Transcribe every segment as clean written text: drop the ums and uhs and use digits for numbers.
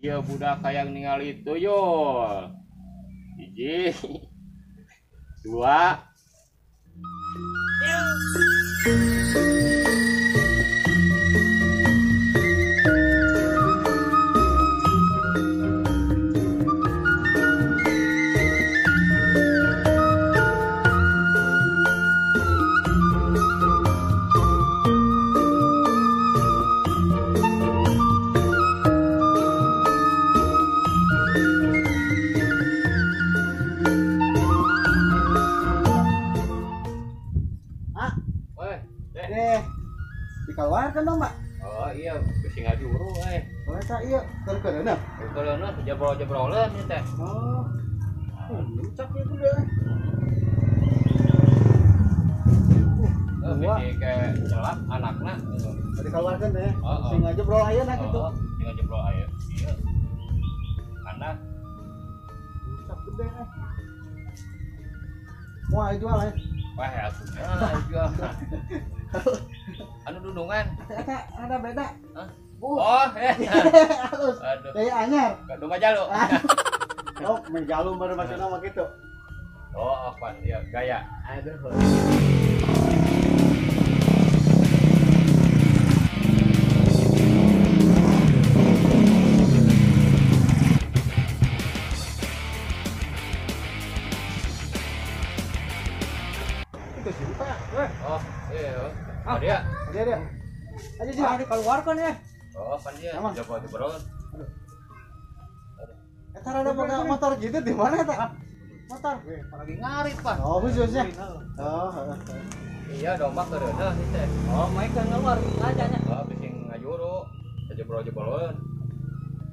Iya budak hayang ningali tuyul. Hiji. Dua. Dikeluarkan dong, Pak. Oh iya, bisi ngajuru euy. Oh eta ieu keur-keureuna. Keur-keureuna jebrol-jebroleun ieu teh. Oh. Lucak ieu budak. Bisi ke celap anakna gitu. Dikeluarkan teh. Sing ngajebrol ayeuna kitu. Sing ngajebrol ayeuna. Iya. Anak lucak gede eh. Wah, jual eh. Wah, atuh. Jual. Anu dundungan. Eta ada beda. Hah? Oh, halus. Aduh. Daya anyar. Domba jalu. Oh, menjalu baru maksudna mah kitu. Oh, apa ya gaya. Aduh. Itu sih, Pak. Oh, iya. Ah, dia. Dia. Aja sih dikeluarkan ya. Oh, pan dia jebol-jebol. Aduh. Eta rada boga motor gitu di mana eta? Motor. Weh, lagi ngarit, Pak. Oh, khususnya. Oh, heeh. Iya, domba keureuneuh ieu teh. Oh, mai keur ngeluar ngajanya. Oh, bisi ngajuru. Jebrol-jebroleun.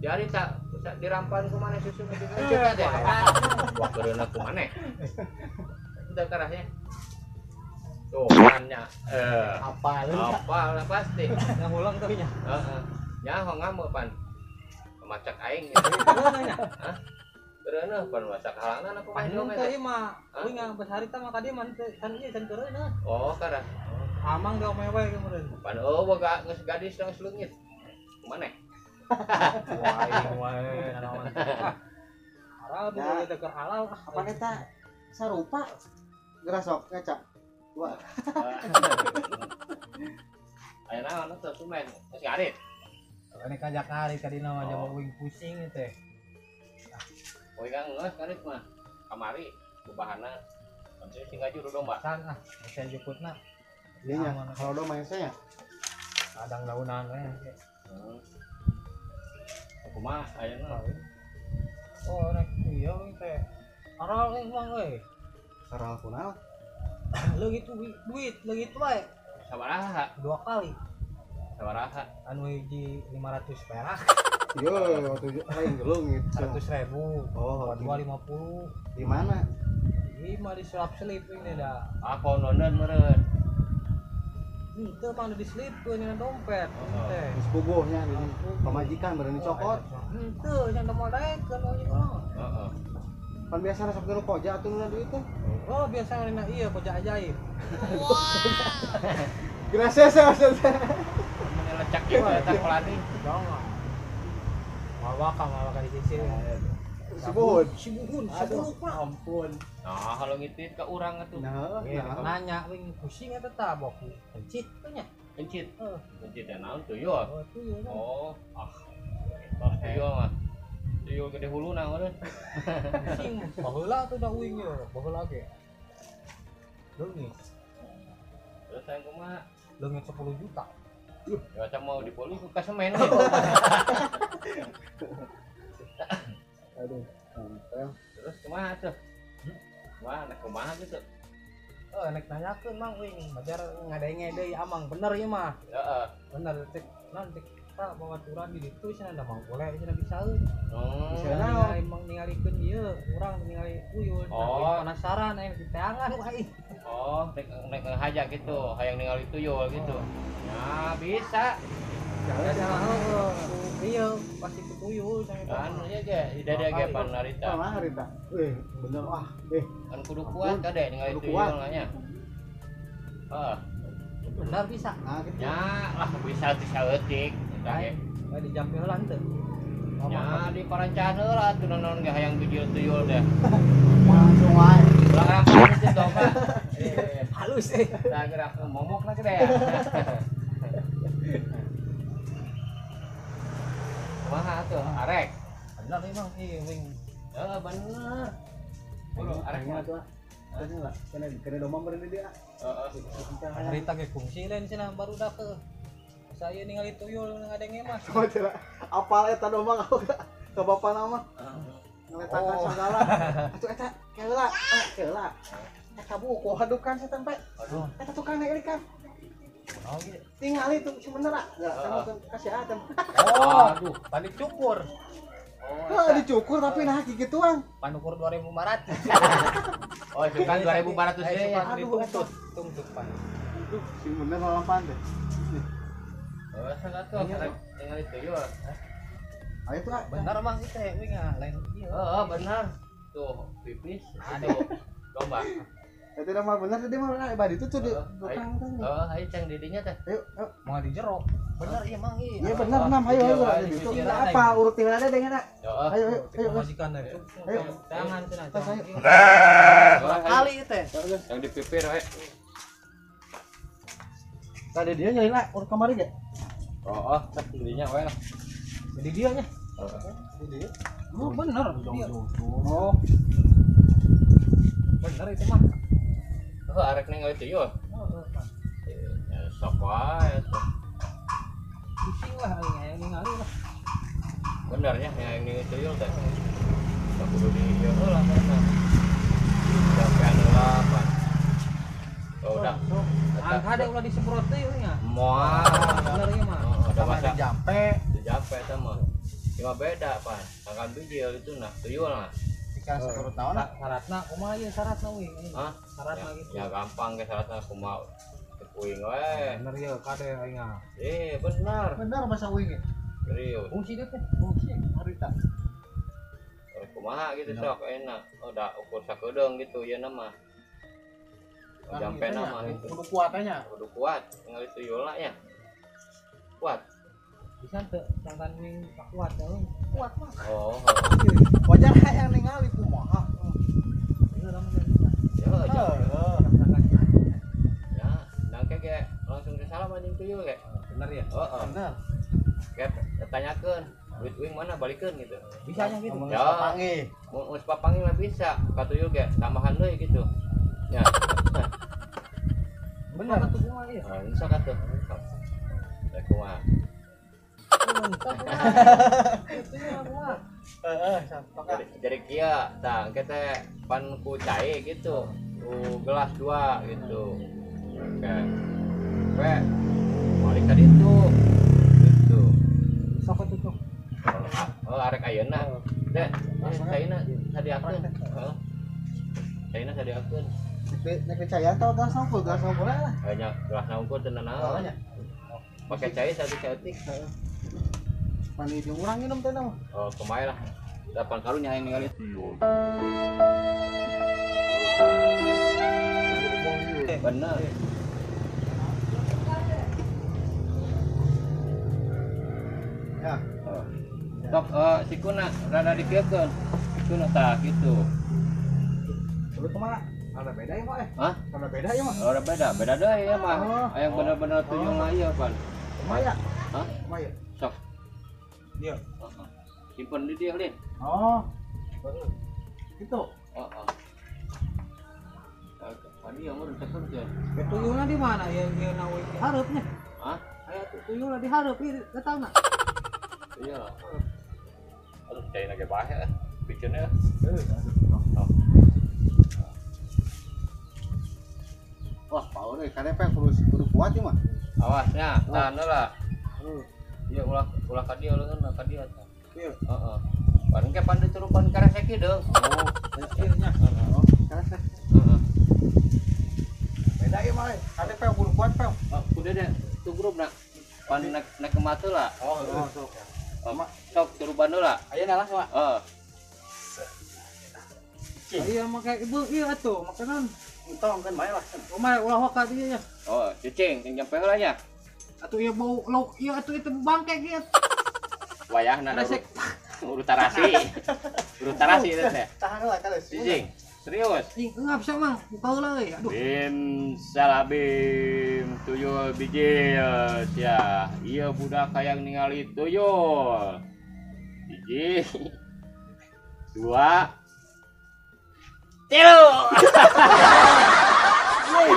Jadi tak dirampan ku maneh susu nu teh. Wah, keureuneuh ku maneh. Udah kerasnya. Tuh, kannya. Apal. Apal pasti. Ngahulang tuh nya. Heeh. Nyaho ngamuk pan. Macak aing. Hah? Keureuneuh pan masak halangna aku mah dong teh mah. Uing ngabes harita mah ka dieu mah can ieu can keureuneuh. Oh, karah. Amang da omewe kemarin. Pan eueuh boga geus gadis geus leungit. Kumaneh? Wah, wae nanaon. Halal bukan teh keur halal. Apa eta sarupa gerasok ngaca. Wah. Aya naon atuh sumen geus ngarit. Ini kajak ngarit ka dina mah jaba uing pusing teh. Uing geus ngarit mah. Kamari bebahana penting sing ngajuru domba. San ah, saya jukutna. Iya nya, kalau domba yang saya. Kadang daunan we. Heeh. Kumaha ayeuna? Oh, rek ieu teh. Aral euy mang euy. Aral kunaon? Leungit duit, leungit wae. Sabaraha? Dua kali. Sabaraha? Anu hiji 500 perak. Yo, tujuh lain leungit. 100.000. Oh, 250. Di mana? Di mah di selap-selip ini dah. Ah, kononeun meureun. Henteu mah diselipkeun dina dompet teh. Geus puguhnya di pamajikan meureun dicokot. Henteu, nya moal daekeun euy urang. Heeh. Pan biasa sok nu koja atuh nu duit teh. Oh, biasa dina ieu koja ajaib. Wow. Gracias maksudnya. Mun lecak ieu eta kolani. Jangan. Mawa ka di sisi. Sibuhun. Sibuhun, sepuluh Pak. Ampun. Nah, kalau ngitip ke urang atuh. Nah, nanya wing pusing eta tah boku. Kencit teh nya. Kencit. Kencit teh naon tuyul? Oh, tuyul. Oh, ah. Tuyul mah. Tuyul gede huluna meureun. Pusing baheula tuh da uing ye, baheula ge. Leungit. Terus saya kumaha? Leungit 10 juta. Ya macam mau diboli ku kasemen. Aduh, nempel. Terus kumaha tuh? Kumaha, nek kumaha gitu? Oh, nek nanyakeun mang uing, bajar ngadenge deui amang bener ieu mah. Heeh. Bener cek naon cek ta bawaturan di ditu cenah da mang boleh cenah bisaeun. Oh. Bisa naon mang ningalikeun ieu, urang ningali tuyul. Oh, penasaran aya di teangan wae. Oh, nek nek ngahaja gitu, hayang ningali tuyul gitu. Nah, bisa. Jalan iya, pasti ke tuyul kan ieu ge, di dada ge pan harita. Mah harita. Bener ah. Kan kudu kuat kade ningali tuyul nya. Heeh. Bener bisa. Nah, gitu. Ya lah bisa ti saeutik eta ge. Di jampi heula henteu. Nya di parancan heula atuh naon ge hayang bijil tuyul teh. Langsung wae. Ulah ngerampan itu domba. Halus eh. Tah gerak momok lah gede. Kumaha atuh arek. Bener emang ieu wing. Heeh bener. Buru arek mah tuh. Tanya lah, kena domba meureun di dia. Heeh. Harita ge kungsi lain cenah barudak teh. Saya ningali tuyul ngadenge mah. Oh, cenah. Apal eta domba ka bapana mah. Ngeletakan segala. Atuh eta keula, keula. Eta buku hadukan setan pe. Aduh. Eta tukang naik ikan. Oh gitu. Tingali tuh sebenarnya. Enggak, kamu kasih atem. Oh, aduh, pan dicukur. Oh, dicukur tapi nah gituan. Pan ukur 2500. Oh, itu kan 2400 deh. Aduh, dituntut, tuntut pan. Aduh, sing bener lalampan teh. Oh, salah tuh, tingali tuyul. Ayo tuh. Bener mang itu ya, wing ah, lain ieu. Heeh, bener. Tuh, pipis itu domba. Itu mah bener tadi mah ibad itu tuh di tukang teh. Heeh, ayo cang didinya teh. Ayo, ayo. Mau di jero. Bener iya mang iya. Iya bener nam, ayo ayo itu. Apa urut tinggal ada dengan Ayo ayo ayo. Majikan deh. Ayo. Tangan cenah. Kali teh. Yang di pipir we. Tadi dia nyari lah urut kamari ge. Oh, didinya we lah. Jadi dia nya. Heeh. Oh, bener. Oh. Bener itu mah. Oh, arek ningali tuyul. Heeh, Ya sok wae tuh. Pusing lah aing hayang ningali lah. Bener nya hayang ningali tuyul teh. Sok kudu di ieu heula mana. Sampean heula pan. Oh, udah. Ada ulah disemprot teh ieu nya. Moal. Bener ieu mah. Ada masa dijampe. Dijampe eta mah. Cuma beda pan. Sangkan bijil itu nah tuyul nah. Dikasih semprot naon nah? Syaratna kumaha ieu syaratna we? Hah? Syaratna gitu. Ya gampang ge syaratna kumaha. Uing we. Bener ieu kade aing ah. Bener. Bener masa uing ge. Serius. Fungsi teh, fungsi harita. Kumaha gitu sok enak. Oh, da ukur sakedeung gitu ieu mah. Jampe nama gitu. Kudu kuat nya. Kudu kuat, ningali tuyulna nya. Kuat. Bisa teu sangkan wing kuat teh. Kuat mah. Oh. Wajar hayang ningali kumaha. Bener mah bisa. Ya, ya, nangke ge langsung salam anjing tuyul ge. Bener ya? Heeh. Bener. Kayak tanyakeun, duit uing mana balikeun gitu. Bisanya gitu. Ya, papanggih. Mun geus papanggih mah bisa, ka tuyul ge tambahan deui gitu. Ya. Bener atuh kumaha ieu? Nah, sok atuh. Ya kumaha. Heeh, sok. Jadi kieu tah engke teh pan ku cai gitu. Ku gelas dua gitu. Oke. We. Balik tadi itu. Gitu. Sok atuh sok. Oh, arek ayeuna. Teh, caina sadiakeun. Heeh. Caina sadiakeun. Nek cai atau gelas unggul lah. Banyak gelas unggul teu nanaon. Pakai cai satu cetik. Heeh. Mani jeung urang minum teh mah. Oh, kumaha lah. Dapan karunya hayang ningali. Bener. Ya. Sok sikuna rada dikieukeun. Sikuna tah kitu. Lu kumaha? Ada beda ya, Pak? Hah? Ada beda ya, mah? Ada beda, beda deui ya mah. Hayang bener-bener tuyul mah ieu, Pan. Kumaha ya? Hah? Kumaha ya? Sok. Iya. Simpen di dia, Lin. Oh. Itu. Heeh. Tadi yang urang tekan teh. Tuyulna di mana ya ieu na we di hareupnya? Hah? Aya tuyulna di hareup ieu datangna. Iya. Aduh, caina ge bae bikinnya. Wah, power euy, kade pe kudu kuat ieu mah. Awasnya, tahan heula. Iya ulah ulah ka dieu leungeun ka dieu tah. Iya. Heeh. Pan ke pan dicurupan karesek ieu deung. Oh, ieu nya. Oh, karesek. Heeh. Beda ieu mah, kade pe kudu kuat pe. Oh, kudu deh tu grup na. Pan naik ke mata lah. Oh, heeh, sok. Sok curupan heula. Ayeuna lah, Pak. Heeh. Iya make ibu ieu atuh makanan. Entong kan bae lah. Kumaha ulah waka dieu nya. Oh, cicing yang jampe heula nya. Atuh ieu bau lauk ieu atuh itu bangke ieu. Wayahna resek. Urut tarasi. Urut tarasi eta teh. Tahan lah kali. Cicing. Serius. Cing, enggak bisa mang, buka heula euy. Aduh. Bim salabim tuyul bijil sia. Ieu budak hayang ningali tuyul. 1, 2, 3. Woi.